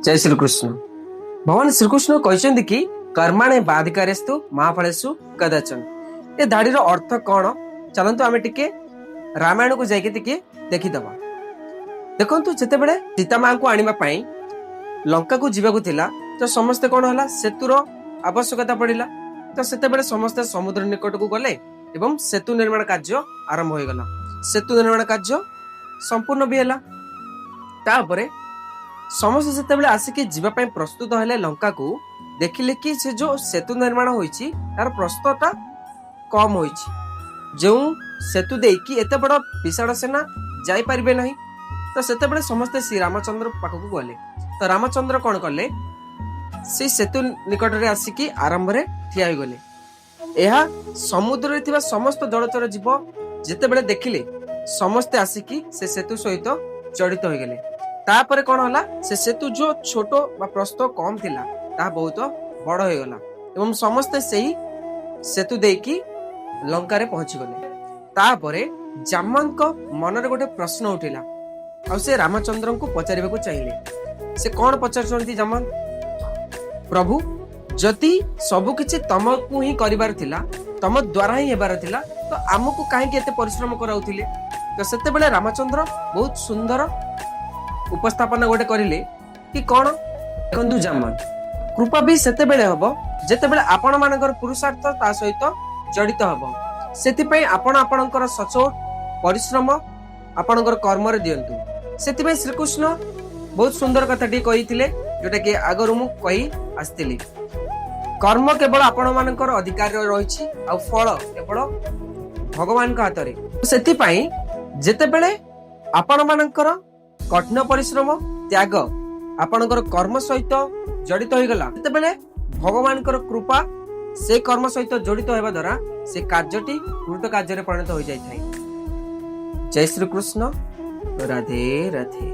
ଜୟ ଶ୍ରୀକୃଷ୍ଣ। ଭଗବାନ ଶ୍ରୀକୃଷ୍ଣ କହିଛନ୍ତି କି କର୍ମଣ୍ୟେବାଧିକାରସ୍ତେ ମା ଫଳେଷୁ କଦାଚନ। ଏ ଧାଡ଼ିର ଅର୍ଥ କଣ? ଚାଲନ୍ତୁ, ଆମେ ଟିକେ ରାମାୟଣକୁ ଯାଇକି ଟିକେ ଦେଖିଦବା। ଦେଖନ୍ତୁ, ଯେତେବେଳେ ସୀତା ମାଙ୍କୁ ଆଣିବା ପାଇଁ ଲଙ୍କାକୁ ଯିବାକୁ ଥିଲା, ତ ସମସ୍ତେ କଣ ହେଲା, ସେତୁର ଆବଶ୍ୟକତା ପଡ଼ିଲା। ତ ସେତେବେଳେ ସମସ୍ତେ ସମୁଦ୍ର ନିକଟକୁ ଗଲେ ଏବଂ ସେତୁ ନିର୍ମାଣ କାର୍ଯ୍ୟ ଆରମ୍ଭ ହୋଇଗଲା। ସେତୁ ନିର୍ମାଣ କାର୍ଯ୍ୟ ସମ୍ପୂର୍ଣ୍ଣ ବି ହେଲା। ତାପରେ ସମସ୍ତେ ଯେତେବେଳେ ଆସିକି ଯିବା ପାଇଁ ପ୍ରସ୍ତୁତ ହେଲେ ଲଙ୍କାକୁ, ଦେଖିଲେ କି ସେ ଯୋଉ ସେତୁ ନିର୍ମାଣ ହୋଇଛି, ତାର ପ୍ରସ୍ତଟା କମ ହୋଇଛି, ଯେଉଁ ସେତୁ ଦେଇକି ଏତେ ବଡ ବିଶାଳ ସେନା ଯାଇପାରିବେ ନାହିଁ। ତ ସେତେବେଳେ ସମସ୍ତେ ଶ୍ରୀ ରାମଚନ୍ଦ୍ର ପାଖକୁ ଗଲେ। ତ ରାମଚନ୍ଦ୍ର କଣ କଲେ? ସେଇ ସେତୁ ନିକଟରେ ଆସିକି ଆରମ୍ଭରେ ଠିଆ ହୋଇଗଲେ। ଏହା ସମୁଦ୍ରରେ ଥିବା ସମସ୍ତ ଜଳଚର ଜୀବ ଯେତେବେଳେ ଦେଖିଲେ, ସମସ୍ତେ ଆସିକି ସେ ସେତୁ ସହିତ ଜଡ଼ିତ ହୋଇଗଲେ। ତାପରେ କଣ ହେଲା? ସେ ସେତୁ ଯୋଉ ଛୋଟ ବା ପ୍ରସ୍ତ କମ ଥିଲା, ତାହା ବହୁତ ବଡ ହୋଇଗଲା ଏବଂ ସମସ୍ତେ ସେହି ସେତୁ ଦେଇକି ଲଙ୍କାରେ ପହଞ୍ଚିଗଲେ। ତାପରେ ଜାମବନ୍ତଙ୍କ ମନରେ ଗୋଟେ ପ୍ରଶ୍ନ ଉଠିଲା ଆଉ ସେ ରାମଚନ୍ଦ୍ରଙ୍କୁ ପଚାରିବାକୁ ଚାହିଁଲେ। ସେ କଣ ପଚାରୁଛନ୍ତି ଜାମବନ୍ତ? ପ୍ରଭୁ, ଯଦି ସବୁ କିଛି ତମକୁ ହିଁ କରିବାର ଥିଲା, ତମ ଦ୍ୱାରା ହିଁ ହେବାର ଥିଲା, ତ ଆମକୁ କାହିଁକି ଏତେ ପରିଶ୍ରମ କରାଉଥିଲେ? ତ ସେତେବେଳେ ରାମଚନ୍ଦ୍ର ବହୁତ ସୁନ୍ଦର ଉପସ୍ଥାପନା ଗୋଟେ କରିଲେ କି କଣ? ଦେଖନ୍ତୁ ଜାମବନ୍ତ, କୃପା ବି ସେତେବେଳେ ହବ, ଯେତେବେଳେ ଆପଣ ମାନଙ୍କର ପୁରୁଷାର୍ଥ ତା ସହିତ ଜଡ଼ିତ ହବ। ସେଥିପାଇଁ ଆପଣ ଆପଣଙ୍କର ସଚୋଟ ପରିଶ୍ରମ ଆପଣଙ୍କର କର୍ମରେ ଦିଅନ୍ତୁ। ସେଥିପାଇଁ ଶ୍ରୀକୃଷ୍ଣ ବହୁତ ସୁନ୍ଦର କଥାଟି କହିଥିଲେ, ଯୋଉଟା କି ଆଗରୁ ମୁଁ କହି ଆସିଥିଲି। କର୍ମ କେବଳ ଆପଣ ମାନଙ୍କର ଅଧିକାରରେ ରହିଛି ଆଉ ଫଳ କେବଳ ଭଗବାନଙ୍କ ହାତରେ। ସେଥିପାଇଁ ଯେତେବେଳେ ଆପଣ ମାନଙ୍କର କଠିନ ପରିଶ୍ରମ, ତ୍ୟାଗ ଆପଣଙ୍କର କର୍ମ ସହିତ ଜଡ଼ିତ ହୋଇଗଲା, ସେତେବେଳେ ଭଗବାନଙ୍କର କୃପା ସେ କର୍ମ ସହିତ ଜଡ଼ିତ ହେବା ଦ୍ୱାରା ସେ କାର୍ଯ୍ୟଟି କୃତ କାର୍ଯ୍ୟରେ ପରିଣତ ହୋଇଯାଇଥାଏ। ଜୟ ଶ୍ରୀକୃଷ୍ଣ, ରାଧେ ରାଧେ।